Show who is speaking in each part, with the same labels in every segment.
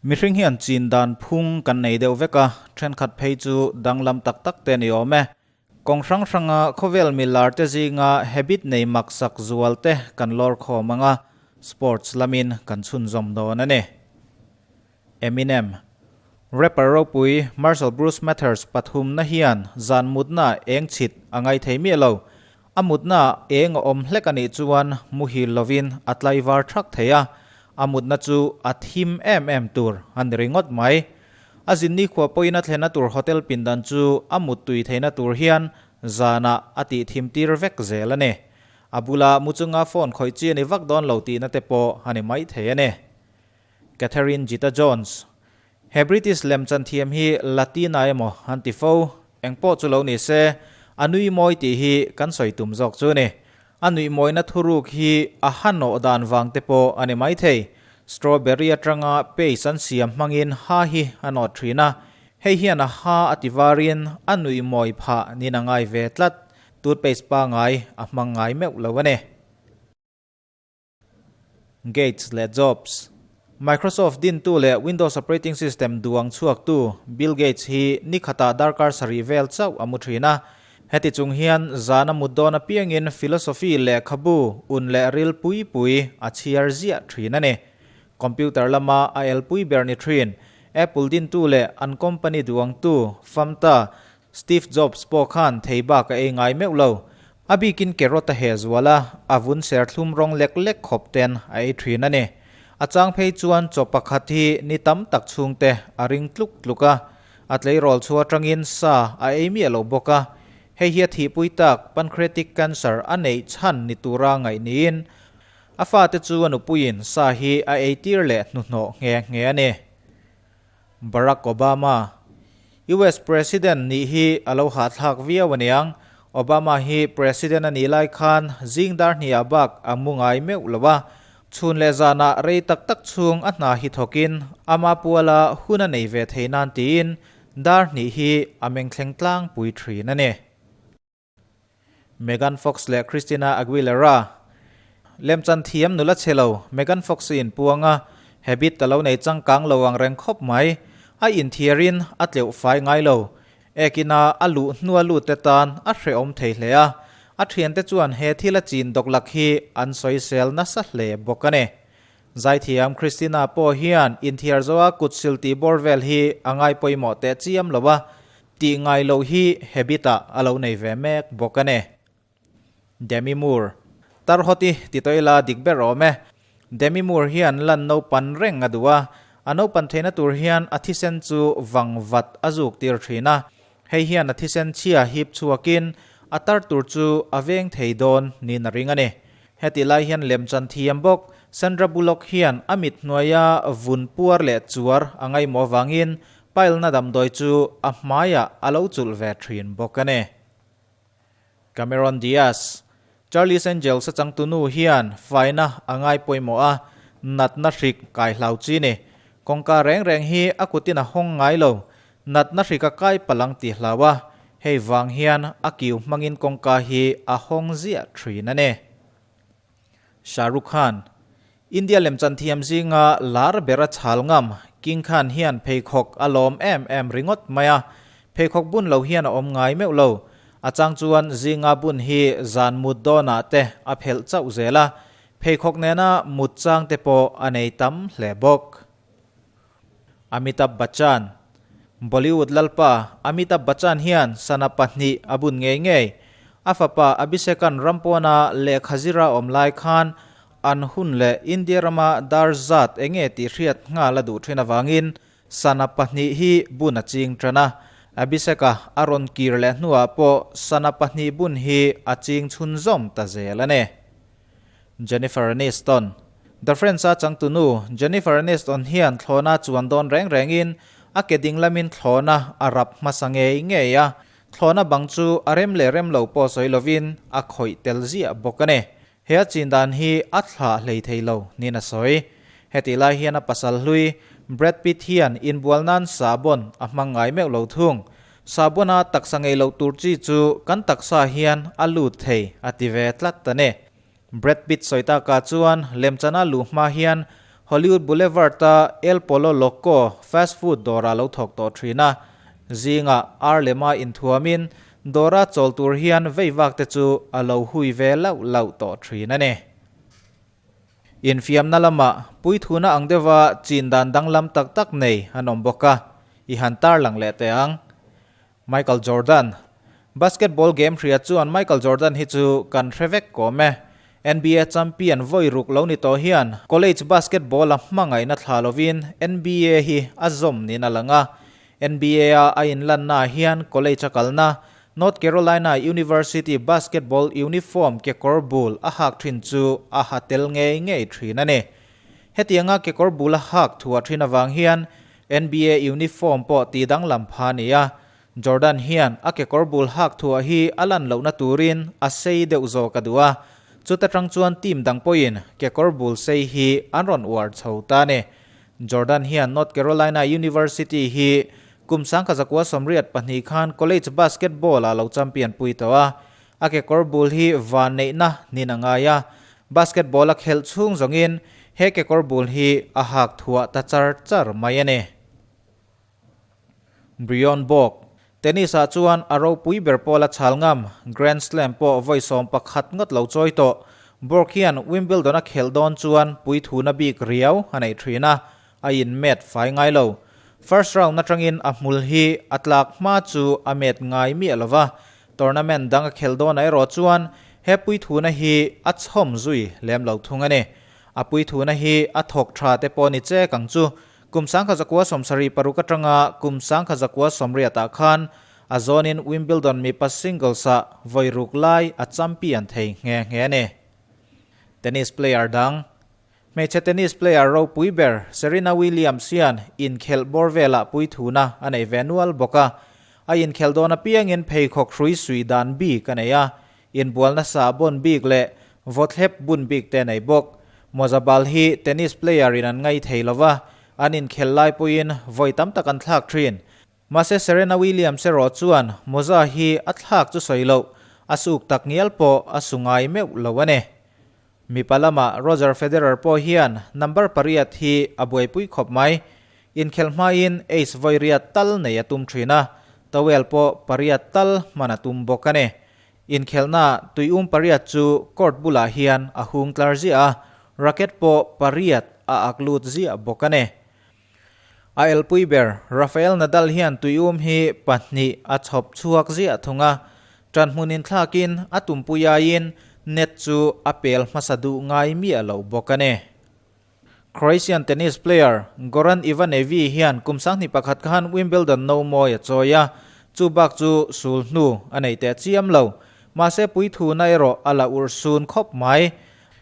Speaker 1: Mihring hian chin dan phung kan nei deuh vek a, thenkhat phei chu danglam tak tak te ni awm e. Kawng hrang hranga khawvel milar te zinga habit nei maksak zual te kan lawr khawm ang a, sports lamin kan chhunzawm dawn a ni. Eminem, Rapper ropui Marshall Bruce Mathers pathumna hian zan mutna eng chhit a ngai thei miah lo. A mutna eng a awm hlek a nih chuan muhil lovin a tlaivar thak thei a, a mutna chu a thim em em tur a ni ringawt mai. A zinni khua pawhin a thlenna tur hotel pindan chu a muttui theihna tur hian zanah a tih thim tir vek zel a ni. A bula mu chunga phone khawih chi a ni vak dawn lo tihna te pawh a ni maithei a ni. Catherine Zeta-Jones, He British lemchan thiam hi Latina emaw an ti fo, engpawh chu lo ni se, a nui mawi tih hi kan sawi tum zawk chu ni. A nuih mawina thuruk hi a ha nawh dan vang te pawh a ni maithei. Strawberry atanga paste an siam hmangin ha hi a nawt thin a, hei hian a ha a ti varin a nuih mawi phah nin a ngai ve tlat. Toothpaste pangai a hmang ngai meuh lo a ni. Gates leh Jobs. Microsoft dintu leh Windows operating system duang chhuaktu Bill Gates hi ni khatah darkar sarih vel chauh a mu thin a. Heti chung hian zan a mut dawn apiangin philosophy lehkhabu un leh ril pui pui a chhiar ziah thin a ni. Computer lama a elpui ber ni thin Apple dintu leh an company duangtu famta Steve Jobs pawh khan thei bak a ei ngai meuh lo. A bikin carrot a heh zual a, a vun serthlum rawng lek lek khawp ten a ei thin a ni. A chang phei chuan chaw pakhat hi ni tam tak chhungte a ring tluk tluk a, a tleirawl chhuah atangin sa a ei miah lo bawk a. Hei hi a thihpui tak pancreatic cancer a neih chhan ni tura ngaih niin a fate chu a nupuiin sa hi a eitir leh hnuhnawh nghe nghe a ni. Barack Obama, US President nih hi a lo hahthlak viau aniang. Obama hi President a nih lai khan zing dar hniah bak a mu ngai meuh lo a. Chhun leh zanah rei tak tak chhung a hna hi thawkin ama puala hun a nei ve thei nan tiin dar hnih hi a mengthleng tlangpui thin a ni. Megan Fox leh Christina Aguilera. Lemchan thiam nula chhe lo, Megan Fox hi inpuang a, habit a lo nei changkang lo ang reng khawp mai. A inthiarin a tleuh fai ngai lo. Ekina a luh hnua lut te tan a hrehawm thei hle a, a thiante chuan he thil a chin dawk lak hi an sawisel nasa hle bawk a ni. Zaithiam Christina pawh hian inthiar zoa kut sil tih bawr vel hi a ngai pawimawh teh chiam lo a, Tih ngai loh hi habit-ah a lo nei ve mek bawk a ni. Demi Moore, Tar hawt i ti tawh ila dik ber awm e. Demi Moore hian lan naupan reng a duh a, a naupan theihna tur hian a thisen chu vang vat a zuk tir thin a. Hei hian a thisen chhia hip chhuakin a tar tur chu a veng thei dawn niin a ring a ni. Heti lai hian lemchan thiam bawk Sandra Bullock hian a mit hnuaia vun puar leh chuar a ngaihmawh avangin Pile-na damdawi chu a hmaiah a lo chulh ve thin bawk a ni. Cameron Diaz, Charlie's Angels a changtunu hian faina a ngai pawimawh a, natna hrik kai hlau chi ni. Kawngka reng reng hi a kutin a hawng ngai lo, natna hrik a kai palang ti hlau a, hei vang hian a kiu hmangin kawngka hi a hawng ziah thin a ni. Shah Rukh Khan, India lemchan thiam zinga lar bera chhal ngam, King Khan hian pheikhawk a lawm em em ringawt mai a, pheikhawk bun lo hian a awm ngai meuh lo. A chang chuan zinga bun hi zan mut dawnah te a phelh chauh zel a, pheikhawk nena mut chang te pawh a nei tam hle bawk. Amitabh Bachchan, Bollywood lalpa Amitabh Bachchan hian sana pahnih a bun ngei ngei. A fapa Abhishek-a'n rampawna lehkha zira awm lai khan an hun leh India rama dar zat enge tih hriat nghal a duh thin avangin sana pahnih hi bun a ching tan a. Abhishek-a a rawn kir leh hnuah pawh sana pahnih bun hi a ching chhunzawm ta zel a ni. Jennifer Aniston, The Friends-a changtunu Jennifer Aniston hian thlawhna chuan dawn reng rengin a ke ding lamin thlawhna a rap hmasa ngei ngei a, thlawhna bang chu a rem leh rem lo pawh sawi lovin a khawih tel ziah bawk a ni. He a chin dan hi a thlah hlei thei lo niin a sawi. Hetih lai hian a pasal hlui Brad Pitt hian inbual nan sahbawn a hmang ngai meuh lo thung. Sahbawna taksa ngei loh tur chi chu kan taksa hian a lut thei a ti ve tlat a ni. Brad Pitt sawi takah chuan lemchana luh hma hian Hollywood Boulevard-a El Pollo Loco fast food dawrah lo thawk tawh thin a. Zingah ar lema inthuamin dawra chawl tur hian veivak te chu a lo hui ve lauh lauh tawh thin a ni. Infiamna lamah puithuna ang deuha chin dan danglam tak tak nei an awm bawk a, i han tarlang leh teh ang. Michael Jordan, Basketball game hria chuan Michael Jordan hi chu kan hre vek kawm e. NBA champion vawi ruk lo ni tawh hian college basketball a hmangaihna thla lovin NBA hi a zawm niin a lang a. NBA a a inlannaah hian college a kalna North Carolina University basketball uniform kekawr bul a hak thin chu a ha tel ngei ngei thin a ni. Hetianga kekawr bul a hak thuah thin avang hian NBA uniform pawh ti danglam pha a ni a, Jordan hian a kekawr bul hak thuah hi a lan lohna turin a sei deuh zawk a duh a, chuta tang chuan team dang pawhin kekawr bul sei hi an rawn uar chho ta a ni. Jordan hian North Carolina University hi kum 1982 khan college basketball ah lo champion pui tawh a, a kekawr bul hi vanneihna nin a ngai a, basketball a khelh chhung zawngin he kekawr bul hi a hak thuah ta char char mai a ni. Brion Borg, Tennis ah chuan a ropui ber pawl a chhal ngam, Grand Slam pawh vawi 11 ngawt lo chawi tawh. Borg hian Wimbledon a khelh dawn chuan puithuna bik riau a neih thin a, a inmet fai ngai lo. First round atangin a hmul hi a tlak hma chu a met ngai miah lo va, tournament dang a khelh dawnah erawh chuan he puithuna hi a chhawm zui lem lo thung a ni. A puithuna hi a thawk tha te pawh ni chek ang chu. Kum 1976 atanga kum 1980 ah khan a zawnin Wimbledon mipa singles-ah vawi ruk lai a champion thei nghe nghe a ni. Tennis player dang. Hmeichhe tennis player ropui ber Serena Williams hian inkhelh bawr velah puithuna a nei ve nual bawk a. A inkhelh dawn apiangin pheikhawk hrui suih dan bik a nei a, Inbual nasa bawn bik leh vawthlep bun bik te nei bawk. Mawzabal hi tennis player in an ngai thei lova, an inkhel lai pawhin vawi tam tak an thlak thin. Mahse Serena Williams erawh chuan mawza hi a thlak chu sawi loh, a suk tak ngial pawh a su ngai meuh lo a ni. Mipa lamah Roger Federer pawh hian number pariat hi a buaipui khawp mai. Inkhelh hmain ace vawi riat tal nei a tum thin a, towel pawh pariat tal hman a tum bawk a ni. Inkhelhna tuium pariat chu court bulah hian a hung tlar ziah a, racket pawh pariat a ak lut ziah bawk a ni. A elpui ber Rafael Nadal hian tuium hi pahnih a chhawp chhuak ziah thung a, ṭanhmun inthlakin a tumpui aiin net chu a pel hmasa duh ngai miah lo bawk a ni. Croatian tennis player Goran Ivanevi hian kum 2001 khan Wimbledon no mawi a chawi a, chu bak chu sul hnu a nei teh chiam lo. Mahse puithuna erawh a la urh sun khawp mai.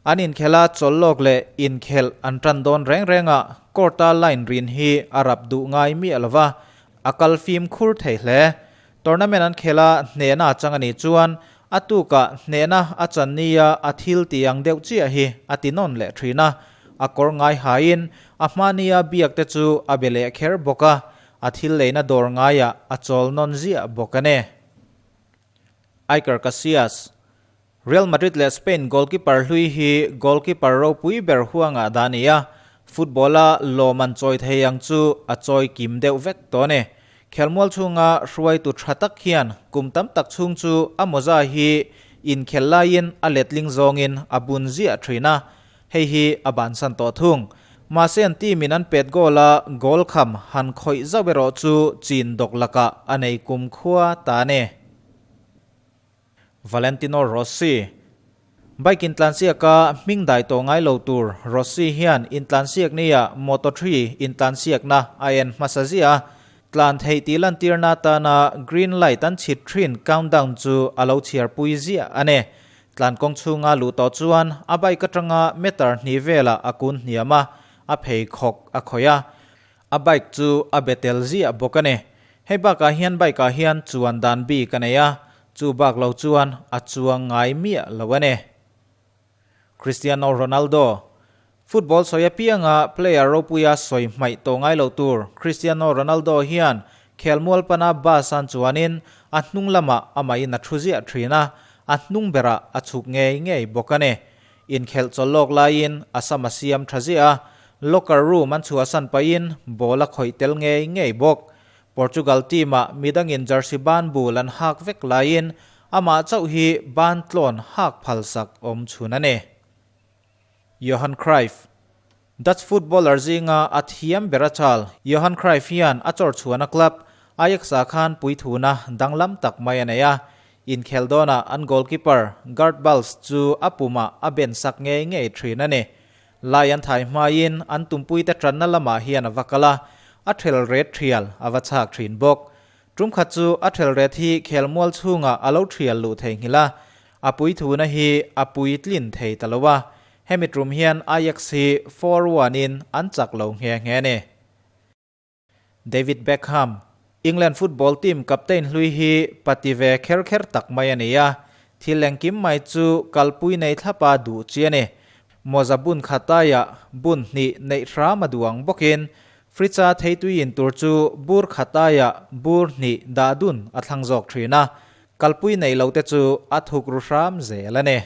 Speaker 1: An inkhela chawl lawk leh inkhelh an tan dawn reng rengah court-a line rin hi a rap duh ngai miah lova, a kal fimkhur thei hle. Tournament an khel a, hnehna a chang a nih chuan a tukah hnehna a chan nia a thil tih ang deuh chiah hi a ti nawn leh thin a. A kawr ngai hain a hmania biak te chu a be leh kher bawk a, a thil leina dawr ngaiah a chawl nawn ziah bawk a ni. Iker Casillas, Real Madrid leh Spain goalkeeper hlui hi goalkeeper ropui ber huangah dah a ni a, football-a lawm an chawi thei ang chu a chawi kim deuh vek tawh a ni. Khelmual chhunga hruaitu tha tak hian kum tam tak chhung chu a mawza hi inkhel laiin a letling zawngin a bun ziah thin a, hei hi a bansan tawh thung. Mahse an team in an pet goal a goal kham han khawih zauh erawh chu chin dawk lakah a nei kum khua ta a ni. Valentino Rossi. Bike intlansiaka hming dai tawh ngai lo tur Rossi hian intlansiak nia Moto3 intlansiakna a en hmasa ziah a, tlan theih tih lantirna atana green light an chhit thin countdown chu a lo chhiarpui ziah a ni. Tlan kawng chhunga luh tawh chuan a bike atanga meter hnih velah a kun hniam a, a pheikhawk a khawih a. A bike chu a be tel ziah bawk a ni. Hei bakah hian bike ah hian chuan dan bik a nei a, chu bak lo chuan a chuang ngai miah lo a ni. Cristiano Ronaldo, Football sawi apianga player ropuia sawi hmaih tawh ngai lo tur Cristiano Ronaldo hian khelmual pana bus an chuanin a hnung lamah amahin a thu ziah thin a, a hnung berah a chhuk ngei ngei bawk a ni. Inkhelh chawlh lawk laiin a sam a siam tha ziah a, Locker room an chhuahsan pahin ball a khawih tel ngei ngei bawk. Portugal team-ah midangin jersey ban bul an hak vek laiin amah chauh hi ban tlawn hak phalsak awm chhun a ni. Johan Cruyff, Dutch footballer zinga a thiam ber a chal Johan Cruyff hian a chawr chhuahna club Ajax-ah khan puithuna danglam tak mai a nei a, inkhel dawnah an goalkeeper Gert Bals chu a pumah a ben sak ngei ngei thin a ni. Lai an thai hmaiin an tumpuite tanna lamah hian a va kal a, a thel ret thial a va chhak thin bawk. Tum khat chu a thel ret hi khelmual chhungah a lo thial luh thei nghilh a, a puithuna hi a puitlin thei ta lo a, hemi tum hian Ajax hi 4-1 in an chak lo nghe nghe a ni. David Beckham, England football team captain hlui hi pati ve kher kher tak mai a ni a, thil engkim mai chu kalpui nei thlapa duh chi a ni. Mawza bun khataiah bun hnih neih hram a duh ang bawkin fridge-a theitui in tur chu bur khataiah bur hnih dah dun a thlang zawk thin a, kalpui nei lo te chu a thuk ru hram zel a ni.